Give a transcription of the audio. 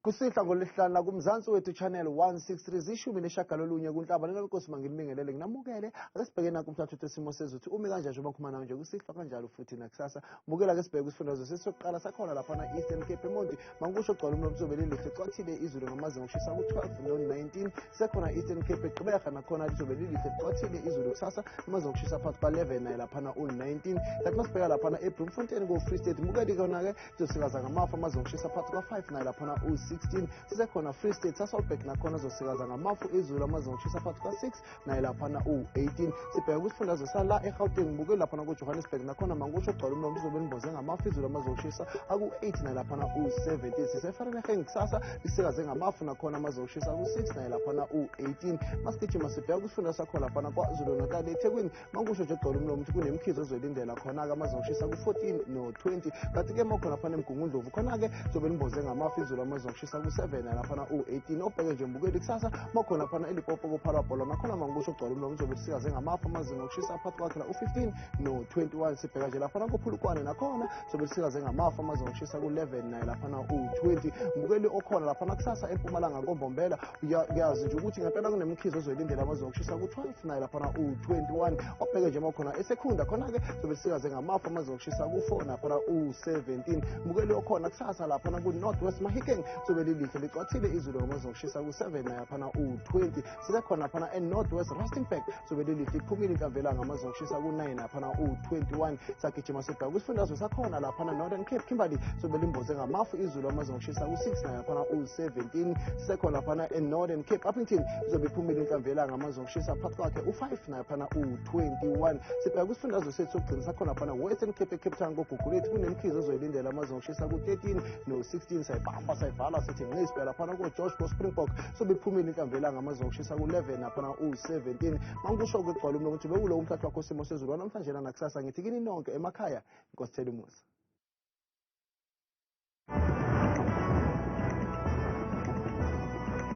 Kusihlwa ngolwesihlanu kuMzansi Wethu Channel 163 19 kuNhlaba. Lena Nkosi manginibingelele nginamukele. Ake sibheke nakho umthathu wesimo sezulu umi kanjani njengoba ngikhuluma nawe nje kusihlwa kanjalo futhi nakusasa. Mukela ke sibheke isifundazwe sesiyoqala sakhona laphana Eastern Cape eMonti. Mangisho gcwala umlomo uzobe lilihle cwathile izulu ngamazinga okushisa ku-12 no-19. Sekhona Eastern Cape eGqeberha nakhona lizobe lilihle cwathile izulu kusasa amazinga okushisa phakathi kwa-11 naye laphana u-19. Kanti masibheka laphana eBloemfontein ko-Free State mukeli kona-ke izosikaza ngamafu amazinga okushisa phakathi kwa-5 naye laphana u-16. Sisekhona Free State Sasolburg nakhona izosikaza ngamafu izulu amazinga okushisa phakathi kwa-6 naye laphana u-18. Sibheka kwisifundazwe sala eGauteng mukeli laphana ku-Johannesburg nakhona mangisho gcwala umlomo uzobe nimboze ngamafu izulu amazinga okushisa aku-8 naye laphana u-17. Sisevereeniging kusasa lisikaze ngamafu nakhona amazinga okushisa ku-6 naye laphana u-18. Masigijima sibheka kwisifunda sakhona laphana KwaZulu Natal eThekwini mangisho nje gcwala umlomo ukuthi kunemkhizo ozoyilindela khona-ke amazinga okushisa ku-14 no-20. Kanti-ke makhona laphana eMgungundlovu khona-ke zobe limboze ngamafu izulu amazinga okushisa ku-7 laphana u-18. Obheke nje mbukeli kusasa makhona laphana eLimpopo koPhalaborwa nakhona mangisho gcwala umlomo uzobe lisikaze ngamafu amazinga okushisa phakathi kwakhe la u-15 no-21. Sibheka nje laphana koPhulukwane nakhona zobe lisikaze ngamafu amazinga okushisa ku-11 naye laphana u-20. Mbukeli okhona laphana kusasa eMpumalanga koMbombela uyazi nje ukuthi ngempela kunemkhizo ozoyilindela amazinga okushisa ku-12 naye laphana u-21. Obheke nje makhona eSekhunda khona-ke zobe lisikaze ngamafu amazinga okushisa ku-4 naphana u-17. Mbukeli okhona kusasa laphana ku-North West Mahikeng zobe lilihle licwathile izulu ngamazinga okushisa ku-7 naye laphana u-20. Sisekhona laphana e-North West Rustenburg zobe lilihle iphumile inhlamvelanga amazinga okushisa ku-9 laphana u-21. Sagijima sibheka kwisifundazwe sakhona laphana Northern Cape Kimberley zobe limboze ngamafu izulu amazinga okushisa ku-6 naye laphana u-17. Sisekhona laphana e-Northern Cape Upington izobe iphumile inhlamvelanga amazinga okushisa phakathi kwakhe u-5 naye laphana u-21. Sibheka kwisifundazwe sethu sokugcina sakhona laphana Western Cape eCape Town koGugulethu kunemkhizo ozoyilindela amazinga okushisa ku-13 no-16. Sayibamba sayivala sithi nqi sibheka laphana ko-George ko-Springbok sobe iphumile inhlamvelanga amazinga okushisa ku-11 laphana u-17. Mangisho kwegcwala umlomo ukuthi bekulo umhlathu wakho simo sezulu wanamhlanje nakusasa. Ngithi kini nonke emakhaya Nkosi thela umusa.